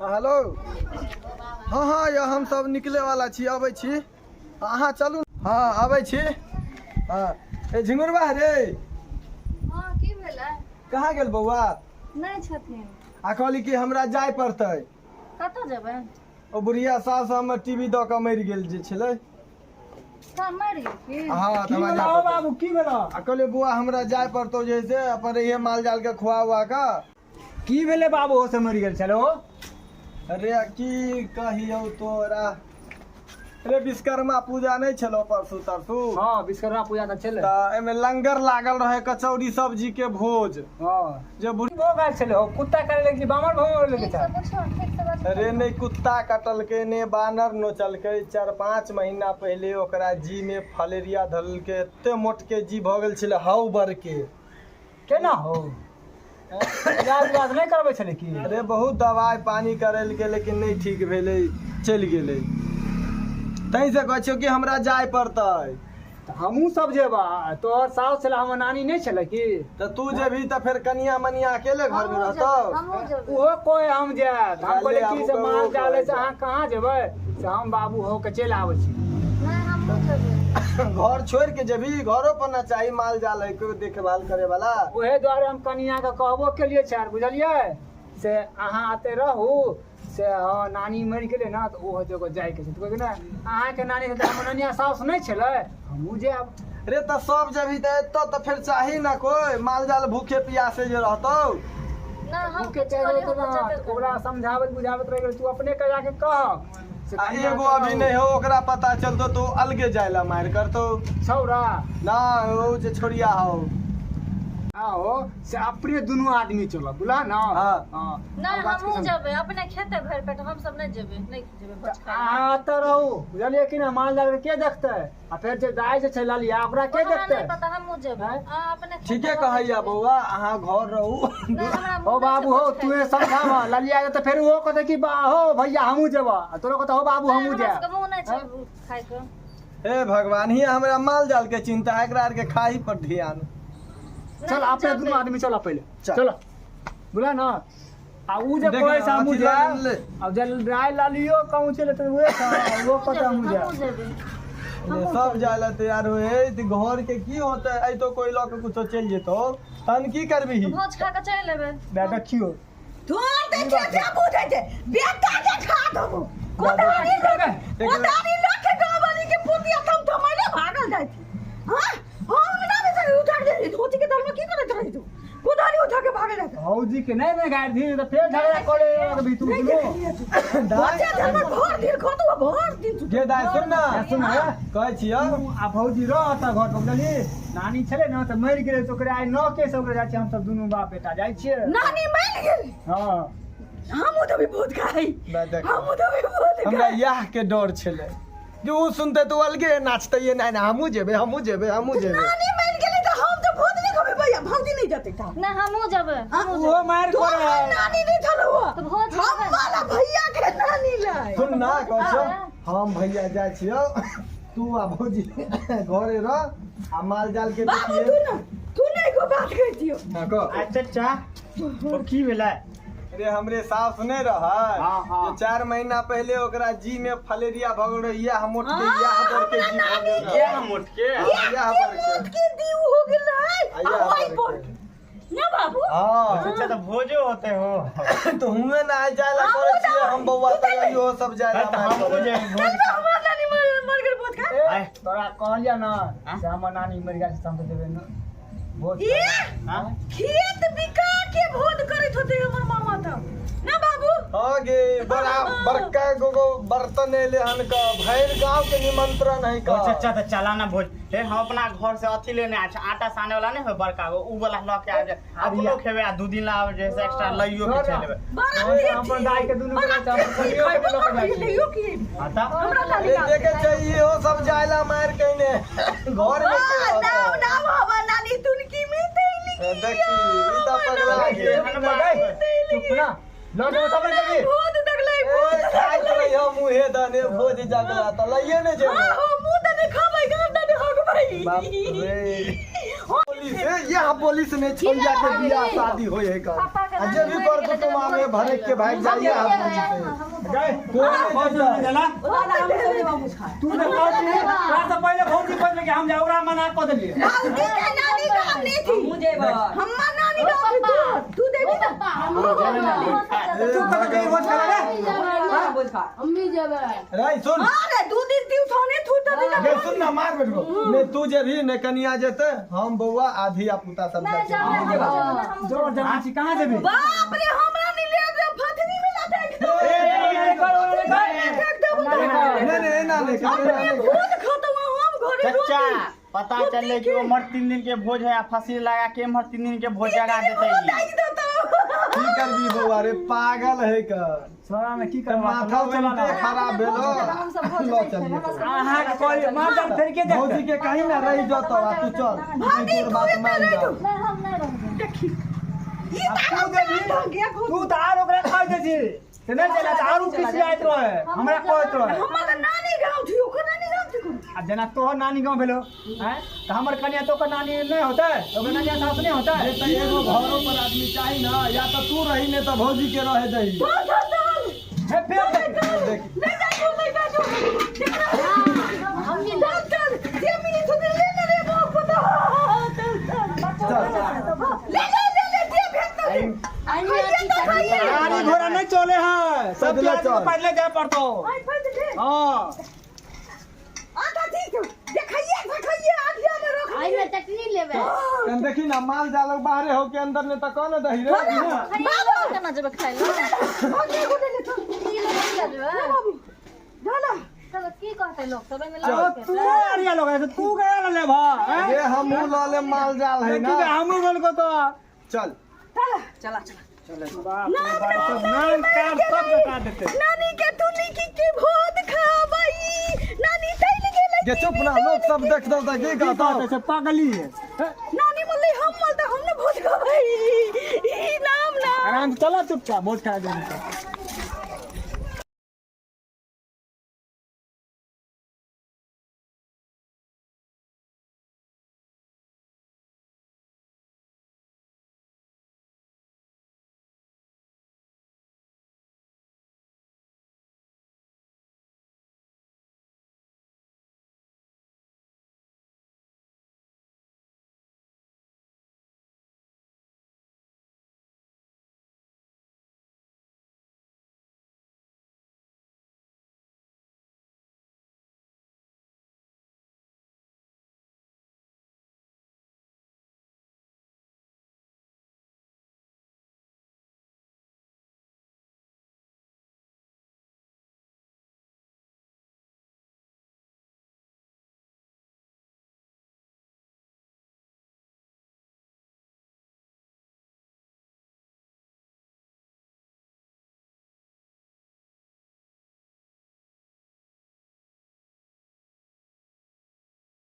हाँ हेलो। हाँ हाँ यौ, हम सब निकले वाला छी, अबै छी, अहाँ चलू। हाँ अबै छी। हाँ ए झिंगुरबा रे। हाँ की भेलै? कहाँ गेल बौआ? नहि छथिन। आ कहली कि हमरा जाय पड़तै। कतऽ जेबै? ओ बुढ़िया सास हमर टीवी दऽ कऽ मरि गेल जे छलै। कहाँ मरि गेल की? हाँ, की तऽ हमरा भेलौ जाय हौ पड़तै। बाबू, की भेलौ? आ कहलियै बौआ हमरा जाय पड़तौ जे से अपन रहिए माल जाल के खुआ उआ कऽ। की भेलै बाबू, हो से मरि गेल छलै ओ? अरे की कहियौ तोरा रे, विश्वकर्मा पूजा नहि छलौ परसू तरसू? हाँ, विश्वकर्मा पूजा तऽ छलै। तऽ एहिमे लंगर लागल रहै, कचौड़ी सब्जी के भोज। हाँ। जे बुढ़ भऽ गेल छलै हो, कुत्ता काटि लेलकै कि बामर भऽ गेल ठीक से पूछो, ठीक से बाजू। अरे नहि कुत्ता कटलकै ने बानर नोचलकै, 4-5 महीना पहिले ओकरा जी में फलेरिया धरलकै, एते मोटके जी भऽ गेल छलै हौ बड़के। केना हो, इलाज उलाज नहि करबै छलै की? अरे बहुत दवाइ पानी करेलकै लेकिन नहि ठीक भेलै, चलि गेलै। ताहि से कहै छियौ कि हमरा जाय पड़तै। तऽ हमहूँ सब जेबा, तोहर साउस छलै, हमर नानी नहि छलै की? तऽ तू जेबही तऽ फेर कनिया मनिया अकेले घर में हमहूँ रहतौ। जेबै, हमहूँ जेबै। ओहो कोइ हम जायब। हम कहलियै आबू की से ककरो माल जाल है से कहै। अहाँ कहाँ जेबै, से हम बाबू हो के चलि आबै छी। नहि, हमहूँ जेबै। घर छोड़ि के जेबही? घरो पर ना चाही माल जाल है कोई देखभाल करे वाला। ओहे दुआरे हम कनियाके कहबो केलियै छल, बुझलियै, से अहाँ एतऽ रहू, से हँ नानी मरि गेलै ने तऽ ओहो जगह जाइके छै। तऽ कहै नहि, अहाँके नानी छै तऽ हमर ननिया साउस नहि छलै, हमहूँ जायब। रे तऽ सब जेबही तऽ एतऽ तऽ फेर चाही ना कोई, माल जाल भूखे प्यासे जे रहतौ। नहि, हम भूखे किछु प्यासे कहलियै, रहतौ हम ने तऽ जेबे तऽ ओकरा करबै। समझाबैत बुझाबैत रहि गेल, तू अपने के जाके कह से आ कनिया एगो के अभी रहू। नहि हो, ओकरा पता चलतो तो अलगे जाय ला मारि करतौ। छौड़ा? ना, ओ जे छोड़िया हो। आओ से अपने दुनू आदमी चलब, बुझला ने? हाँ। हाँ। नहि, अब बात हमहूँ के जेबै, अपने खेते भरि पेट, हम सब नहि जेबै, नहि जेबै भोज खाय लए। अहाँ एतऽ रहू, बुझलियै कि ने? माल जाल के के देखतै? आ फेर जे दाइ जे छै ललिया, ओकरा के हमरा देखतै? नहि पता, हमहूँ जेबै। आँय? अहाँ अपने खेते ठीके हम नहि कहैया जेबै। बौआ, अहाँ घर रहू। नहि, हमरा हो मोन नहि छै बाबू हो, भोज खाय तू के। समझाबह ललिया के तऽ फेर ओहो कहतै कि बा हो भैया हमहूँ जेबह, आ तोरो कहतै हो बाबू नहि, हमहूँ हमरा जायब। सबके मोन नहि छै खाय के। हे भगवान, ही हमरा माल जाल के चिंता है, एकरा आर के खाही पर ध्यान। नहि, चल हम अपने दुनू जेबै। आदमी चल पहिले। चल। चल, बुझल ने? आ उ जे देख कहै से हमहूँ अथी जायब। ले। आब जे राय लालियो कहूँ चले तऽ उहे ओहो कहतै हमहूँ हमहूँ जायब। जेबै। ले, सब जाय ला तैयार हुए है तऽ घर के की होतै? ऐ तो कोई लऽ के कुछो चलि जेतौ तहन की करबिही? भोज खा के चलि एबै। दे देखियौ। तोर देखियो से बुझै छै, बेटा के खा देबो। कोदारी लऽ कोदारी लऽ के गाँव वाली के पोतिया तम तमैले भागल जाइ छै। हाँ, हम ना बेचारी उठा के धोती के दल में की करैत रही तू? कोदारी उठा के भागल जाइ छै। भौजी के नहि ने गारि दी तऽ फेर झगड़ा करे लगबी तू नहीं दुनू। देखलियै तू बच्चा धर्म भर दिन खतु भर दिन तू। गे दाइ, सुन ना। सुन हे। कहै छियौ। तू आ भौजी रह तऽ घर पर, बुझलही? नानी छलै ने तऽ मरि गेलै, तऽ ओकरे आइ नौ केस ओकरे जाइ छियै, हमसब दुनू बाप बेटा जाइ छियै। नानी मरि गेल? हँ। हमहूँ देबै भोज खाइ। ना देख। हमहूँ देबै भोज हमरा खाइ। इएह के डर छलै कि ओ सुनते तऽ ओ अलगे नाचतै, ये नहि नहि, हमहूँ जेबै, हमहूँ जेबै, हमहूँ जेबै। नानी मरि गेलै तऽ हम तऽ भोज नहि खबै भैया, भौजी नहि जेतै तऽ। नहि, हमहूँ जेबै, हमहूँ ओहो जेबै। मारि तोहर करे है। नानी नहि छलौ। तऽ भोज हम खेबै। वाला भैया के नानी लै। सुन ना, कहै छियौ, हम भैया जाइ छियौ, तू आ भौजी घरे रह आ माल जाल के बाबू देखिए। तू ना, तू ने एगो बात कहै छियौ। हाँ, कह। अच्छा चाचा, ओ की भेलै? अरे हमरे सास नहि रहै हाँ, हाँ। जे 4 महीना पहिले ओकरा जी में फलेरिया भऽ गेल रहै, इएह मोट के, इएह दर के जी भऽ गेल रहै। इएह मोटके? इएह के बड़ के। मोट के दीव हो गेल है। आ इएह आ ओइ बड़ पर के। ना बाबू। हाँ। अच्छा, तऽ भोजो होते हो? तऽ हुए ना आइ जाय ला हमहूँ करै छियै जाबै। हम बौआ, तऽ इहो सब जाय ला तऽ मारि हमहूँ करै। जेबै चल भोज। बे, हमर नानी मर मर गेल भोज खा। ए, तोरा कहलियै ने से हमर नानी मरि गेल छै, तऽ हम तऽ जेबै ने भोज। ए हाँ? खेत बिका के भोज करैत होते हमर मामा तऽ ना बाबू। हाँ गे, बड़ा बड़का एगो गो बर्तन एले हन का, भरि गांव के निमंत्रण है का। ओ चाचा, तऽ चला ना भोज हे। हम अपना घर से अथी लेने आयल छी, आटा साने वाला नहीं हो बड़का गो, उ वाला लऽ के आबि जाय, अपनो खेबै आ 2 दिन ला जे से एक्स्ट्रा लइयो के चलि एबै। बड़ा ओए, अपन दाइ के दुनू बड़ा गोटा अपन कनियो के लऽ के जाइ छियै। लइयो की? हाँ तऽ हमरा नानी ए, देखे चाहिए हो सब जायला मार कहने घर में के नाम रहतौ? नाम हमर नानी तुनकी में तैली। देखी, ई तऽ पगला गेल। चुप ना, लऽ जेबो तब ने जेबही। भूत देखलै। ए, भूत खाइत रहियो मुँहे दने, भोज जगला तऽ लइए ने जेबै। हाँ हो, मुँह दने खबै, घर दने हगबै। बाप रे। बोली से यह बोली से नहीं छोड़िया के बियाह शादी होय है का पापा के आ जे भी नानी कर मरि गेलै, कुटुम आवे भरे के भाग जाइए आप बोली से गए कोई नहीं जैता। चला तू तो कहती तोरा से पहिले भौजी पहिले के हम जाउरा मना क देलिए भौजी के नानी गाँव नहीं थी हम्मा नानी गाँव थी तू तू देवी ना तू कत गई भोज खाला रे रे सुन अरे दू दिन ती उठौने थू तो दिन गे सुन ना मार बेटको ने तू जे भी ने कनिया जेते हम बौआ आधी आ पुता सब नहि जाते। जेबै, हमहूँ जोर जमा छी कहाँ जेबी बाप रे हमरा नहीं ले दे फथनी में लाते एकदम ए, ए, कर, ए, कर। एकदम नहीं नहीं एना नहीं कर, एना नहीं कर। खुद खतवा हम घरे चचा रोटी पता चलले कि उम्हर 3 दिन के भोज है आ फसिल लगा के एम्हर 3 दिन के भोज जगा देते हो दाई देता की करबी बौआ रे पागल है कर छोरा में की करबा माथा चला ना बनते खराब भेलो हम सब भोज ल नहि चलिए खेबै, हमरा सबके अहाँ के कहली मार जान फेर के भौजी देखते के कहीं ना रही जतो आ तू चल भाभी तोर तू बात इतना मान रही जाओ तू नहि, हम नहि रहबै। देखी ई तू ताकत देबी गया खुद तू तऽ आर ओकरा कह दे छी से नहि चला तऽ आरू किसियाइत रहे हमरा कहैत रहे हमर तऽ नानी गाँव थी ओकर नानी गाँव थी कोन आ जेना तोहर नानी गाँव भेलो हैं तऽ हमर कनिया तो ओकर नानी नहि होतै ओकर नानी सास नहि होतै अरे तऽ एगो घरो पर आदमी चाही ना या तऽ तू रही ने तऽ भौजी के रहे दही चल चल चल हे फेर देख। देख नहीं जाजू नहीं जाजू चल चल जे मिली तो ले ले रे बाप पता चल चल चल ले ले ले ले जे भेट तो ले खाइए तो खाइए गाड़ी घोड़ा नहीं चले है सब पैदले आदमी चल। पैदले जाए पड़तो आई फट दे हाँ आधा ठीक देखाइए देखाइए आधिया में रख आइमे चटनी लेबै कन देखी ना माल जाल बाहरे हो के अंदर ने तऽ कौन दही रे बाबू केना जेबै खाइ लए? भागे को ले ले चल ई लऽ के जेबै? बाबू डाला चलो, की कहतै लोक सब? एहिमे चल। लऽ के तू अरिया लोग है तू गया ले भा हैं? ये हमहू लऽ ले माल जाल है की ना हमू बोल को तो चल चला चला बाप रे बाप, सब नाम काम सब बता देते नानी के तू निकी के भोज खाबई नानी चल गेलै गे चुप ना लोग सब देख दो तऽ की की कहतौ कहते छै पागली है हैं? नानी बोलले हम बोलता हम ने भोज खाबई ई नाम ना आराम से चला चुपचाप भोज खा देने